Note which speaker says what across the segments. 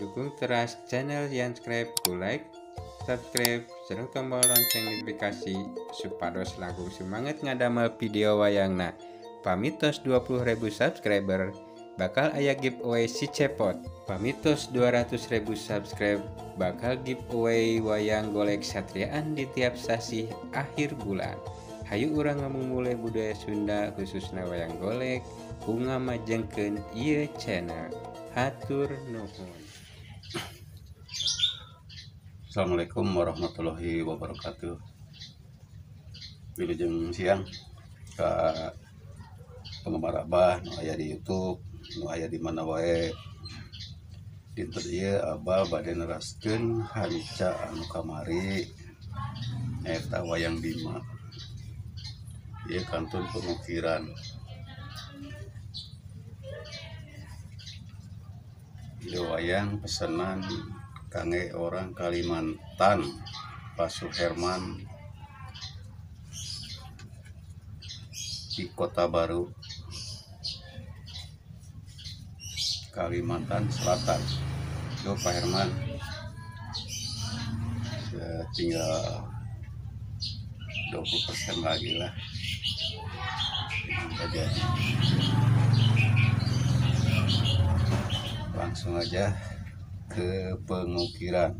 Speaker 1: Dukung teras channel Yanscribe ku like, subscribe, sareng tombol lonceng notifikasi supados langkung semangat ngadamel video wayangna. Pamitos 20.000 subscriber bakal aya giveaway si cepot. Pamitos 200.000 subscribe bakal giveaway wayang golek satriaan di tiap sasih akhir bulan. Hayu urang ngamumule budaya Sunda khususna wayang golek ku ngamajengkeun ieu channel. Hatur nuhun.
Speaker 2: Assalamualaikum warahmatullahi wabarakatuh. Wilujeng siang ka penggemar Abah nu aya di YouTube, nu aya di mana wae. Dinten ieu Abah bade neraskeun hanca anu kamari nyaeta wayang Bima. Ieu kantun pengukiran. Ieu wayang pesenan kangge orang Kalimantan, Pak Suherman di Kota Baru, Kalimantan Selatan. Yo Pak Herman, ya, tinggal 20% lagi lah. Ini jadi. Langsung aja ke pengukiran.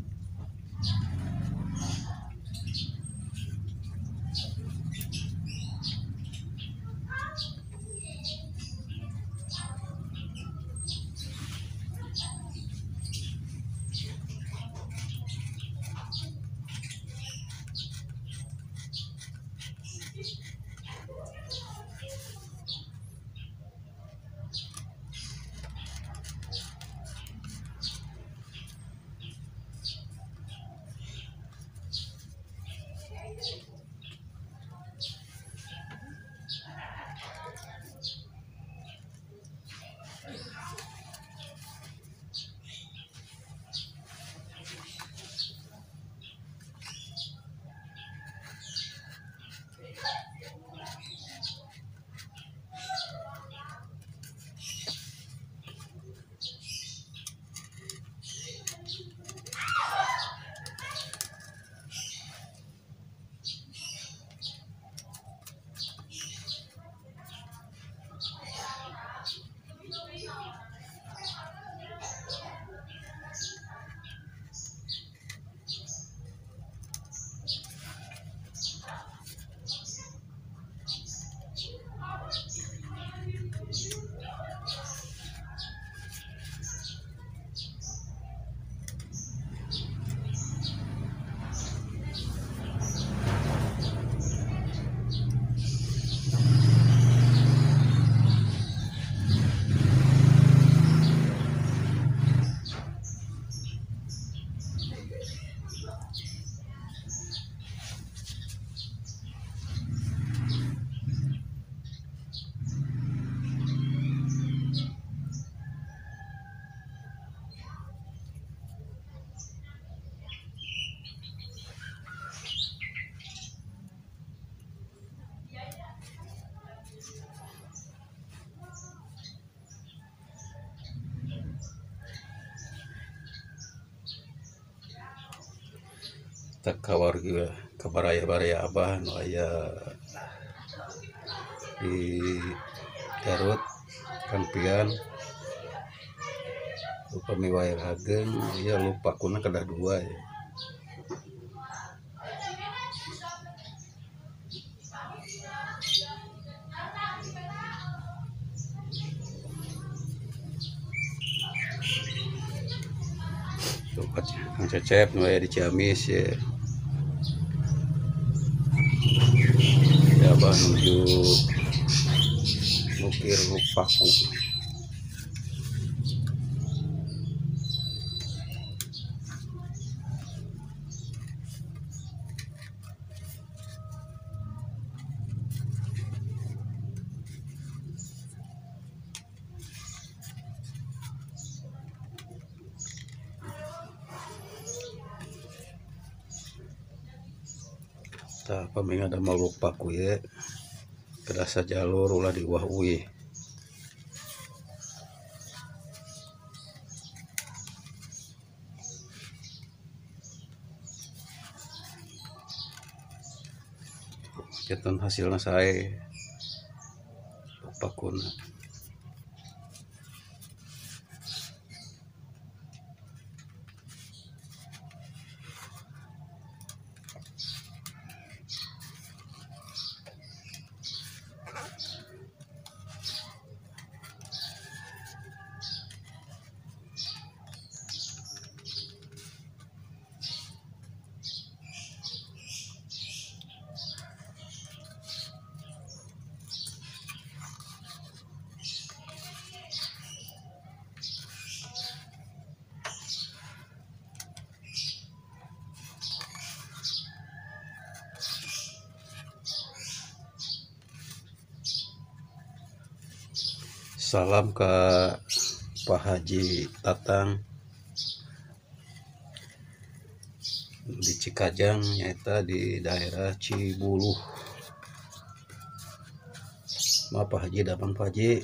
Speaker 2: Tak kawarga kabaraya-baraya Abah nu aya di Garut Kampian. Upami wayang ageng ya lupa kuna kedah dua ya. Lupa Kang Cecep nu aya di Ciamis ya. Abah nuju ngukir paku. Tah pami ngadamel paku ye kedah sajalur ulah diwah uih. Janten hasilna sae pakuna. Salam ke Pak Haji Tatang di Cikajang, nyaeta di daerah Cibuluh. Maaf Pak Haji, damang Pak Haji.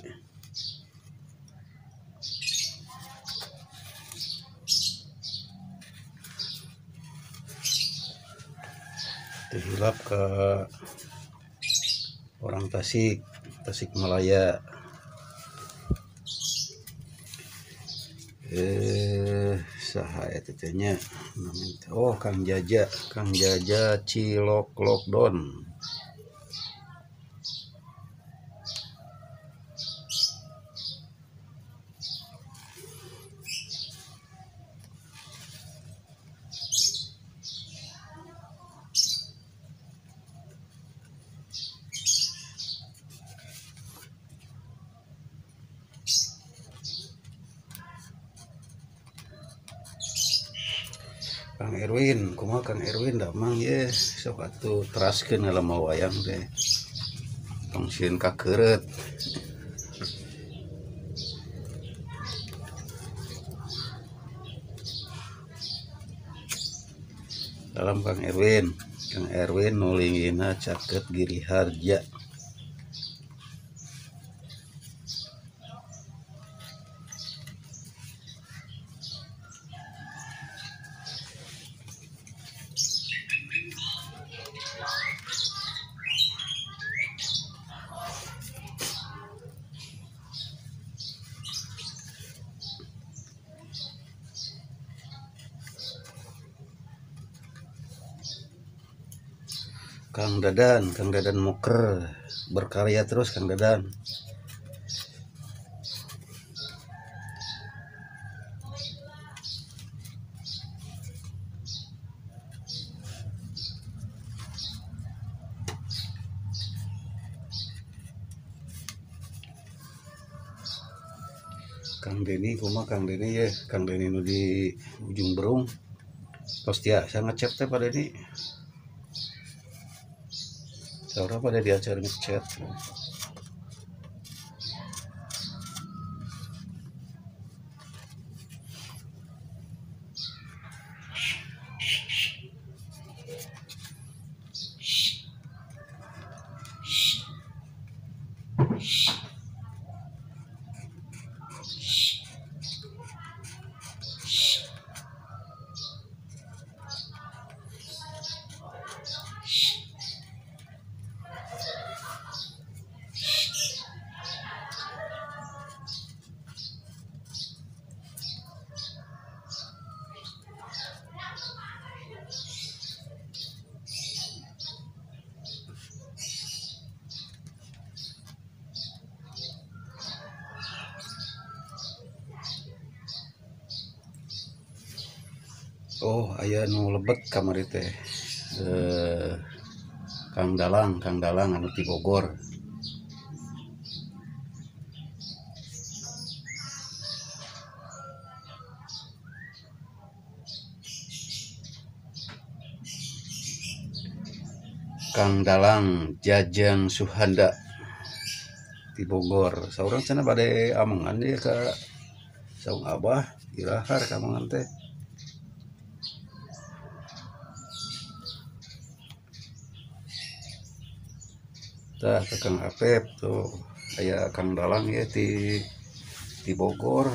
Speaker 2: Terhilap ke orang Tasik, Tasikmalaya. Saha eta teh nya? Oh, Kang Jaja, Kang Jaja Cilok Lockdown. Kang Erwin, kumaha Kang Erwin damang ye, sok atuh teraskeun ngalama wayang teh. Tong sieun kakeureut. Salam Kang Erwin. Kang Erwin nu linggihna caket Giri Harja. Kang Dadan, Kang Dadan Moker, berkarya terus Kang Dadan. Kang Deni, kumaha Kang Deni ya? Kang Deni nu di Ujung Berung. Tos tiasa ngechat teh Pak Deni. Saurang pada diajar ngechat. Oh, aya nu lebet kamari teh. Kang Dalang, Kang Dalang anu ti Bogor. Kang Dalang Jajang Suhanda ti Bogor. Saurang cenah bade amengan ieu ka saung Abah irahar ka amengan teh. Tah ke Kang Apep tuh aya Kang Dalang ya di Bogor.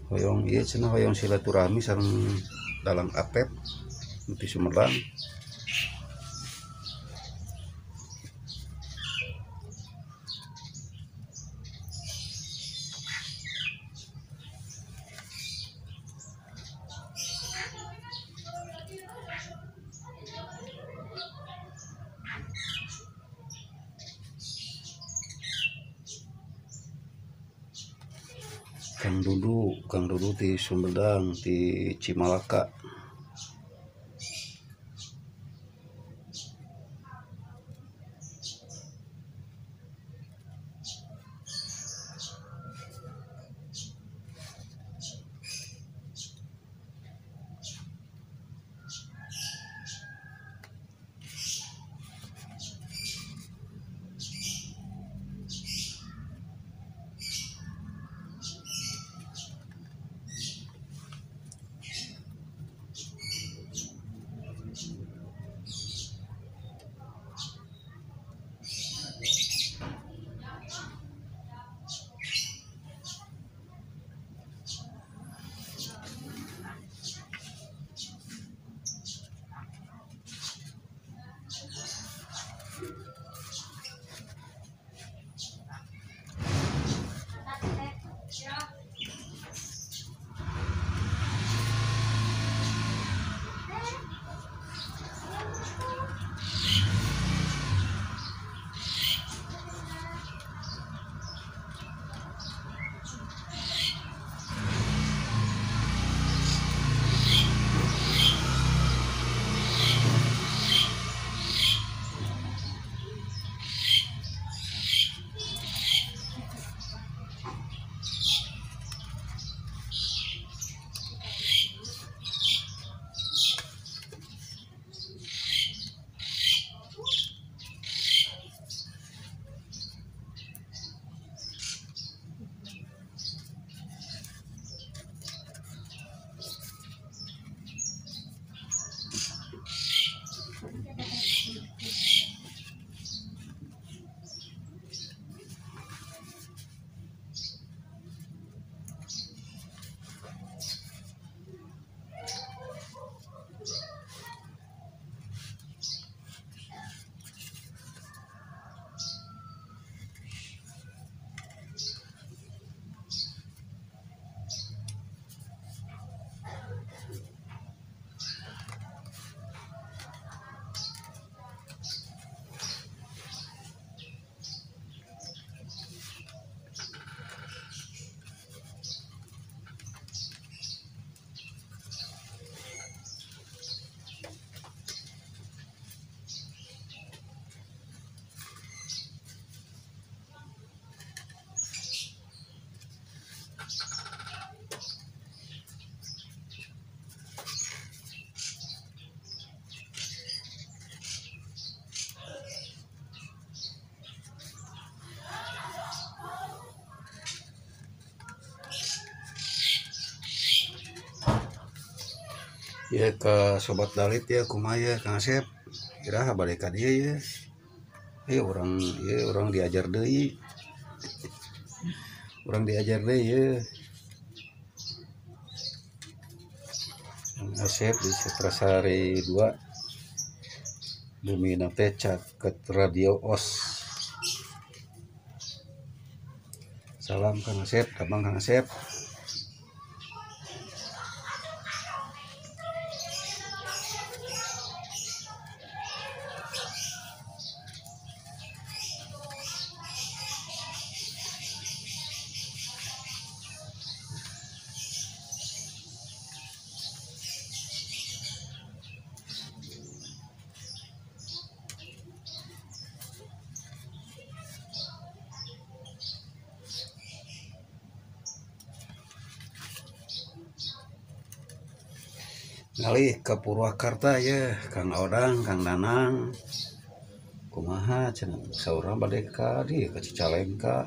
Speaker 2: Hoyong ieu cenah hoyong silaturahmi sareng Dalang Apep di Sumedang. Kang Dudu, Kang Dudu di Sumedang, di Cimalaka. Ya ke Sobat Dalit ya, kumaha ya Kang Asep, iraha balik ka dieu ya. Orang ya, orang diajar deui. Orang diajar deui ya. Kang Asep di Sutrasari 2. Bumi teh caket Radio Os. Salam Kang Asep, damang Kang Asep. Ngalih ke Purwakarta ya, Kang Odang, Kang Nanang, kumaha cenah saurang bade ka dieu ka Cicalengka.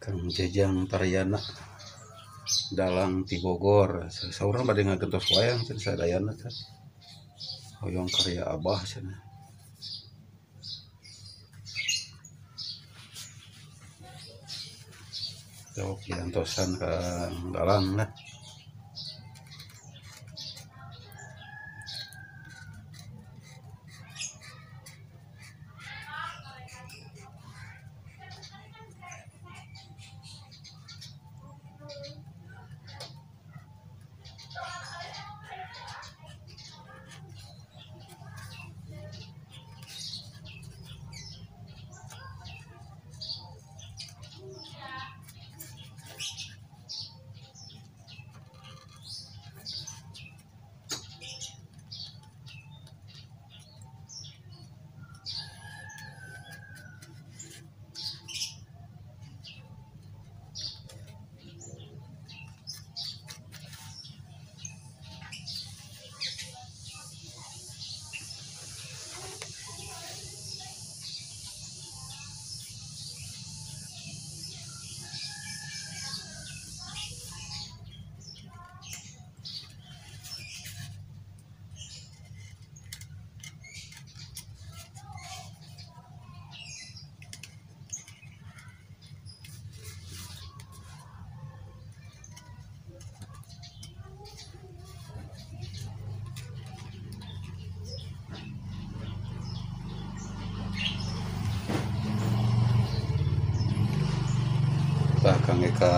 Speaker 2: Kang Jejang Taryana dalang ti Bogor, saurang bade ngagentos wayang cenah sadayana teh. Hoyong karya Abah cenah. Sok diantosan Kang Dalang lah. Kang Eka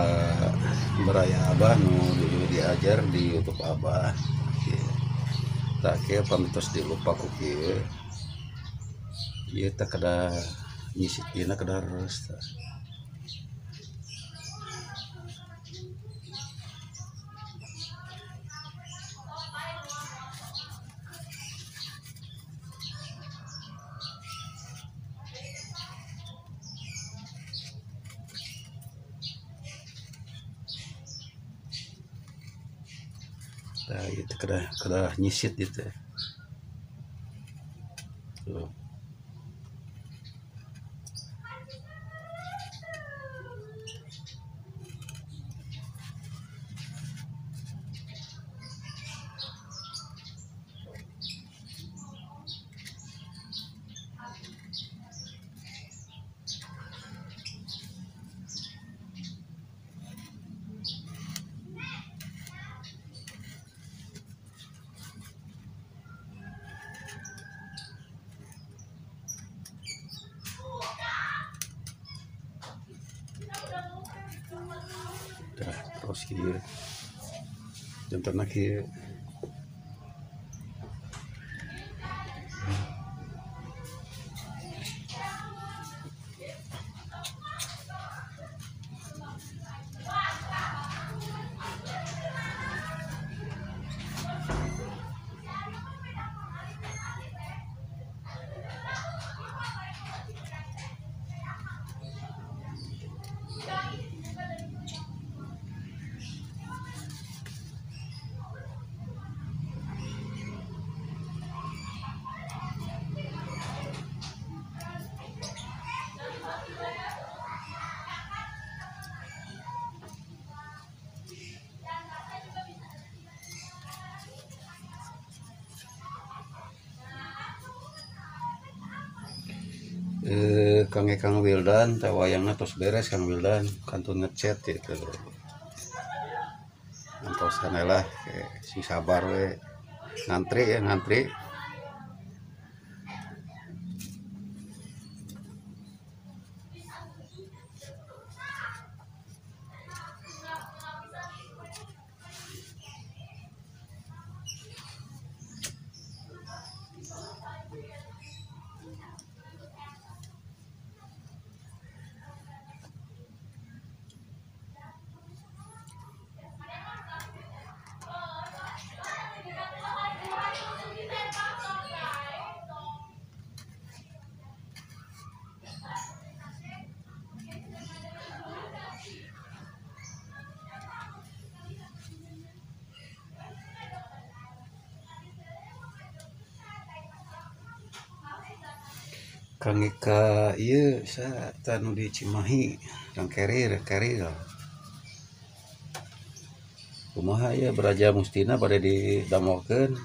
Speaker 2: Beraya Abah nu dulu diajar di YouTube Abah. Tak kieu pamitos dilupa ku kieu. Ieu teh kedah nyisit dina kedah reres tah. Nah, itu kedah nyisit gitu. Tuh. Terus kieu jantenna kieu. Kang Kang Wildan teh wayangna tos beres Kang Wildan kantun ngechat gitu. Antosan lah sing sabar we ngantri ya ngantri. Kang Eka ieu sa nu di Cimahi Kang Kerir Kerir kumaha ieu Braja Mustina bade didamokeun.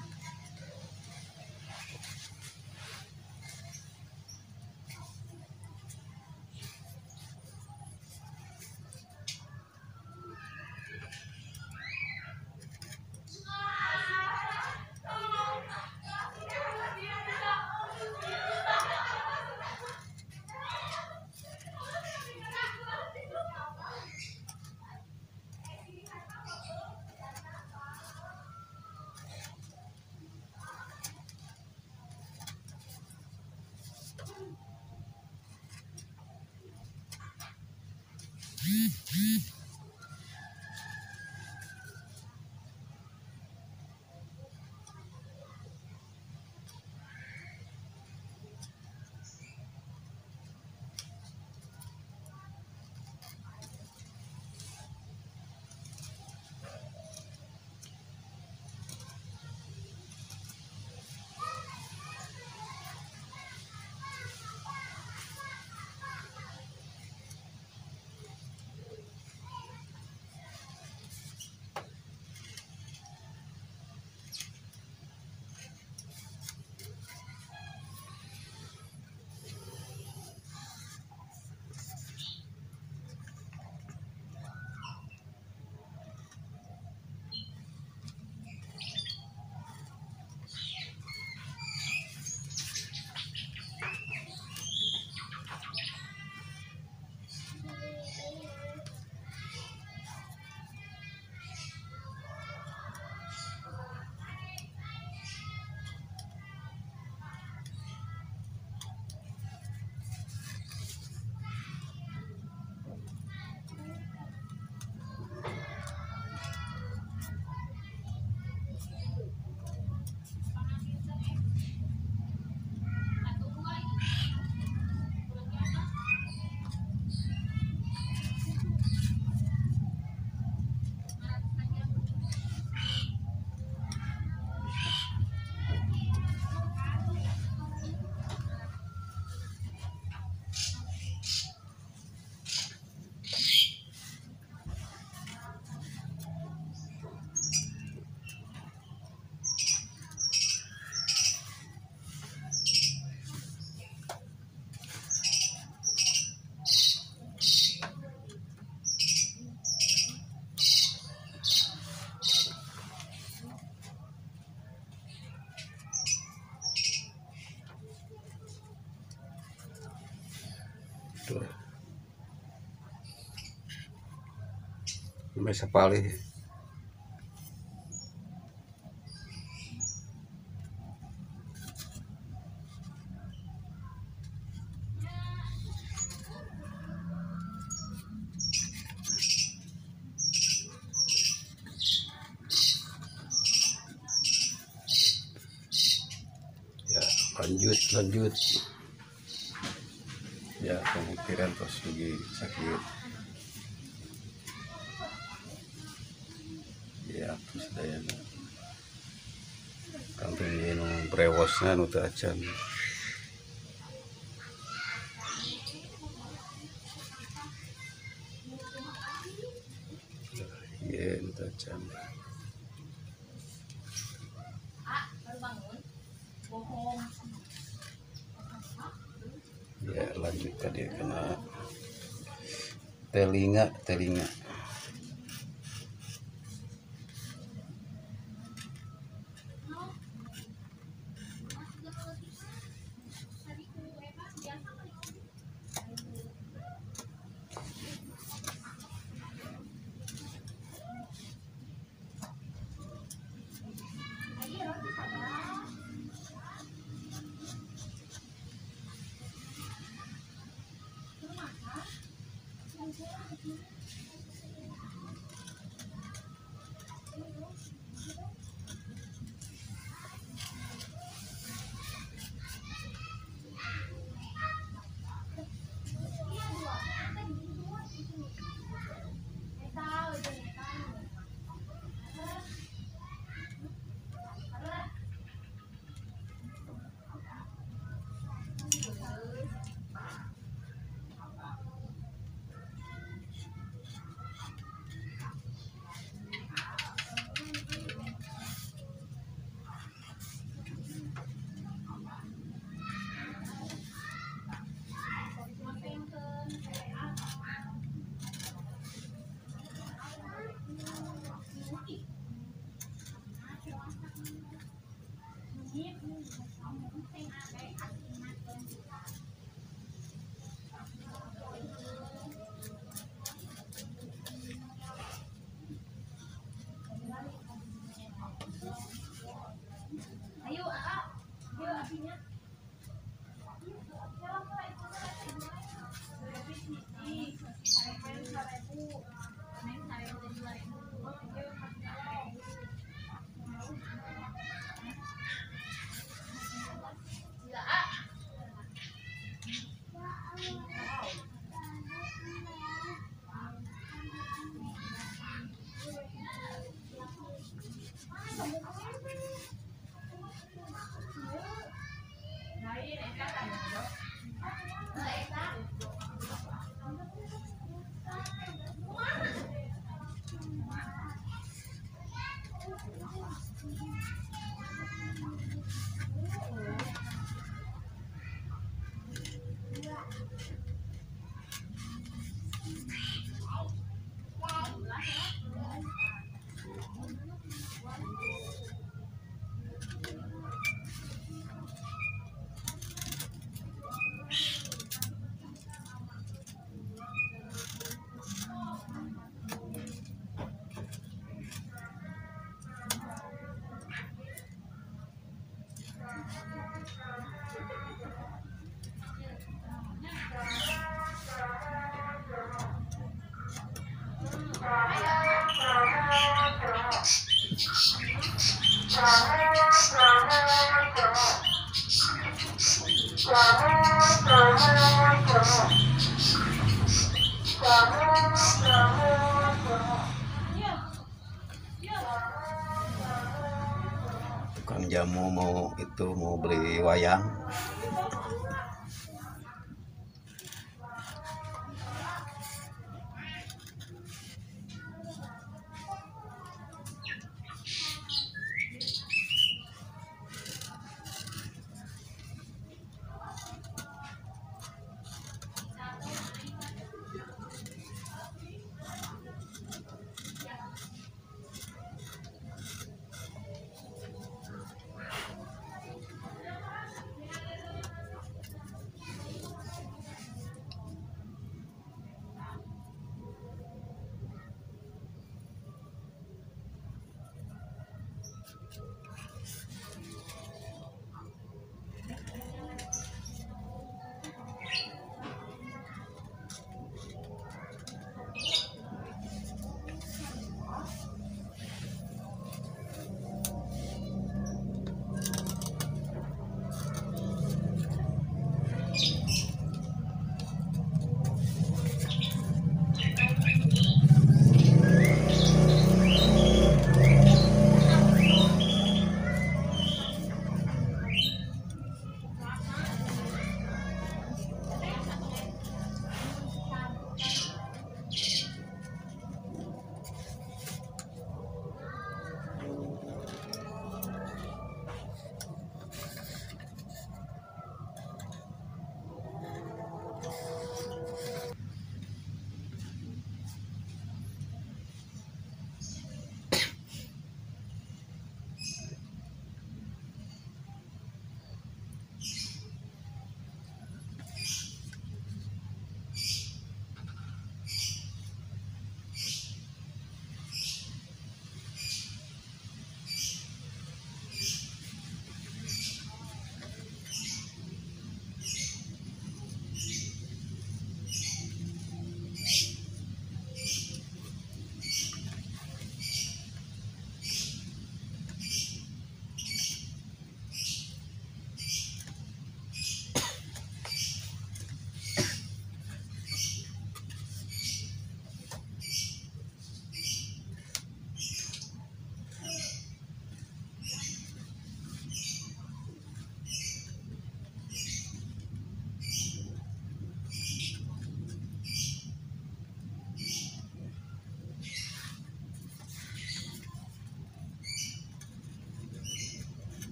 Speaker 2: Tuh. Sampai sapalih. Ya, lanjut. Ya, pemikiran terus lagi sakit. Ya, terus dayana. Kantun ieu nu brewosna nu teu acan. Ieu nu teu acan. Ya, lanjut tadi kena telinga. Tukang jamu mau itu mau beli wayang.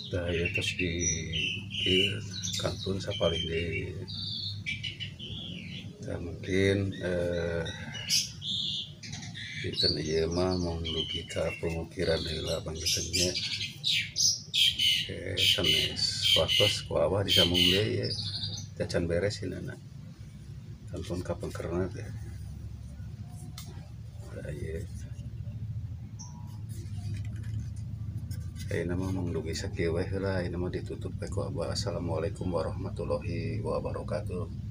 Speaker 2: Tah ieu tos di ieu kantun sapalih deui. Tah mungkin dinten ieu mah mung dugi ka pengukiran heula panginten nya. Sanes waktos ku Abah disambung deui ye. Teh can beres cenah. Kantun ka pengkerna teh. Tah ieu. Ayeuna mah mung dugi sakieu we heula, ayeuna mah ditutup we ku Abah. Assalamualaikum warahmatullahi wabarakatuh.